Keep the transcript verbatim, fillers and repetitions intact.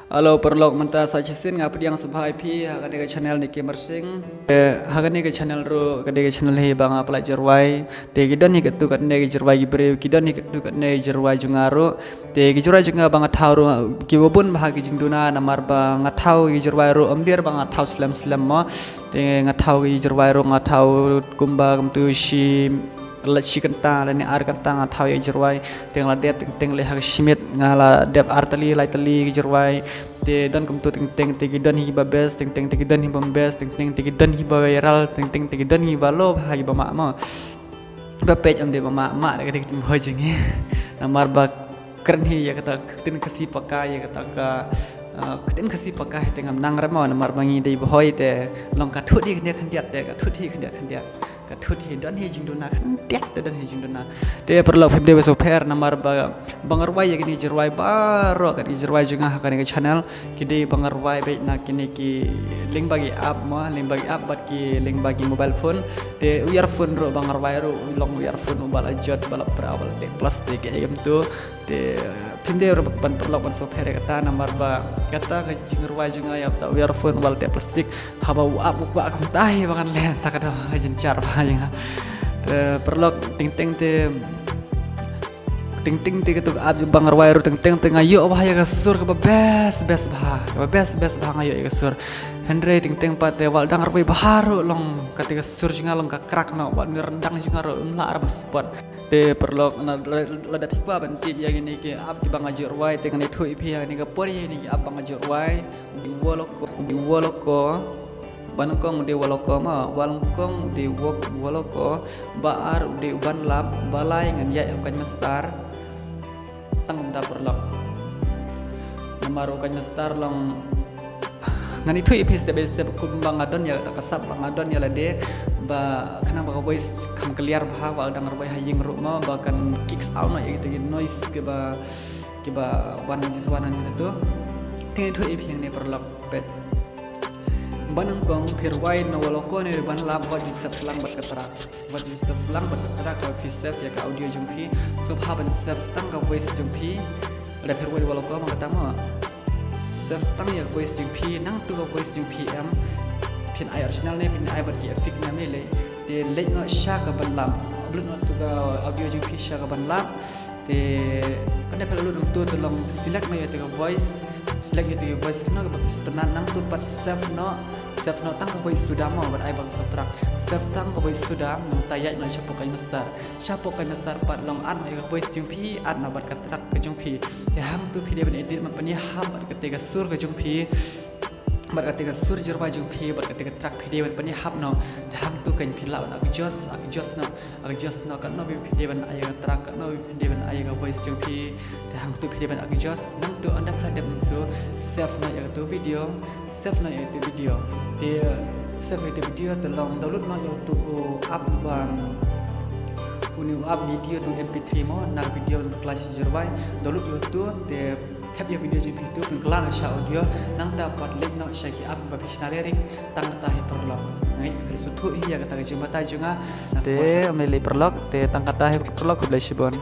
Hello paralok, mynta sa shisien nga pdiang sngewbha ïa phi ha kane ka channel Nicky Mersing. Eh, ha kane ka channel ruh, kane ka channel hi ba nga pynlait jingrwai. Te ki don hi katto katne ki jingrwai ki briew, ki don hi katto katne ki jingrwai jong nga ruh. Te ki jingrwai jong nga ba nga thaw ruh kiba bun bha ki jingduna, namar ba nga thaw ki jingrwai ruh ym dei ba nga thaw slem slem mo. Te nga thaw ki jingrwai ruh nga thaw kumba kumtu shi, la shi kynta lane ar kynta nga thaw ïa ki jingrwai. Te nga la dep teng teng leh ha ka shi miet, nga la dep ar tylli lai tylli ki jingrwai. Te don kumtu teng teng te ki don hi ba best, teng teng te ki don hi ba best, teng teng te ki don hi ba viral, teng teng te ki don hi ba low bha hi ba mah mo. Ba peit ym dei ba mah, mah da kata ka ktien Bhoi jong ngi. Namar ba kren hi ïa kata ka ktien Khasi paka, ïa kata ka, ah, ktien Khasi paka hi te ngam nang re mo, namar ba ngi dei Bhoi te long ka thut hi khyndiat khyndiat te, ka thut hi khyndiat khyndiat. Ka thut hi don hi jingduna khyndiat te, don hi jingduna. Te paralok phim dei ba sngewpher namar ba, ba nga rwai ïa kine ki jingrwai baroh, kine ki jingrwai jong nga ha kane ka channel. Ki dei ba nga rwai beit na kine ki lyngba ki app mo, lyngba ki app bad ki lyngba ki mobile phone. Te u earphone ruh ba nga rwai ruh long u earphone uba la jot, ba la pra, uba la teh plastik ïa em tu. Te phim dei ruh ban paralok ban sngewpher ïa kata namar ba kata ka jingrwai jong nga ïa kata u earphone uba la teh plastik. Haba u ap u kwah kumta hi ba ngan leh ta ka dei ka jynjar bha ïa nga. Te paralok, teng teng te, teng teng te kato ka app ba nga rwai ruh teng teng te nga ïoh bha ïa ka sur kaba best best bha, kaba best best bha nga ïoh ïa ka sur. Hynrei teng teng pat te wat la dang rwai bha ruh long kata ka sur jong nga long ka krak noh, wat ynda ryndang jong nga ruh ym lah re ban support. Te paralok, na la, la dep phi kwah ban tip ïa kine ki app kiba nga ju rwai, te ngan ïathuh ïa phi ïa kine ka por ïa kine ki app ba nga ju rwai. U dei Woloco, u dei Woloco. Ba nyngkong u dei Woloco mo, ba nyngkong u dei Wok, Woloco. Ba ar u dei u Banlap, ba lai ngan ïaid ha u KineMaster. Tang kumta paralok. Namar u KineMaster long, ngan ïathuh ïa phi step by step kumba nga don ïa kata ka sap ba nga don ïa lade, ba khnang ba ka voice kan clear bha, wat la dang rwai ha ïing ruh mo, ba kan kick out noh ïa kita ki noise kiba, kiba wan ji swan hangne tu. Te ngan ïathuh ïa phi hangne paralok, peit. Ba nyngkong phi rwai na Woloco ne Banlap, wat ju save lang bad ka track. Wat ju save lang bad ka track, ba phi save ïa ka audio jong phi. Sngewbha ban save tang ka voice jong phi. Lada phi rwai Woloco ma kata mo, save tang ïa ka voice jong phi, nangtu ka voice jong phi em. Phin ai original ne phin ai bad ki effect ne, me lei. Te leit noh sha ka Banlap. Upload noh tu ka audio jong phi sha ka Banlap. Te ynda phi la upload nangtu te long select noh ïa tu ka voice. Select ïa tu ka voice kano kaba phi sngewtynnat, nangtu pat save noh. Save noh tang ka voice suda mo, bad ai bad ka sound track. Save tang ka voice suda, nangta ïaid noh shapoh KineMaster. Shapoh KineMaster pat long add noh ïa ka voice jong phi, add noh bad ka track ka jong phi. Te hangtu phi dei ban edit, ban pynïahap bad kata ka sur ka jong phi. Bad kata ka sur jingrwai jong phi, bad kata ka track phi dei ban pynïahap noh. Te hangtu kan phi lah ban adjust, adjust noh, adjust noh, katno ba phi dei ban ai ïa ka track, katno ba phi dei ban ai ïa ka voice jong phi. Te hangtu phi dei ban adjust, nangtu ynda phi la dep nangtu, save noh ïa katu video, save noh ïa katu video. Te save ïa katu video te long download noh ïa katu u app ba, une u app video tu M P three mo, na ka video ban kylla shi jingrwai, download ïa katu te thep ïa video jong phi tu, pynkylla noh sha audio, nangta pat leit noh sha ki app ba phi shna lyric, tang kata hi paralok. Ngi phi sngewthuh hi ïa kata ka jingbatai jong nga. Te ym lei lei paralok, te tang kata hi paralok, khublei shibun.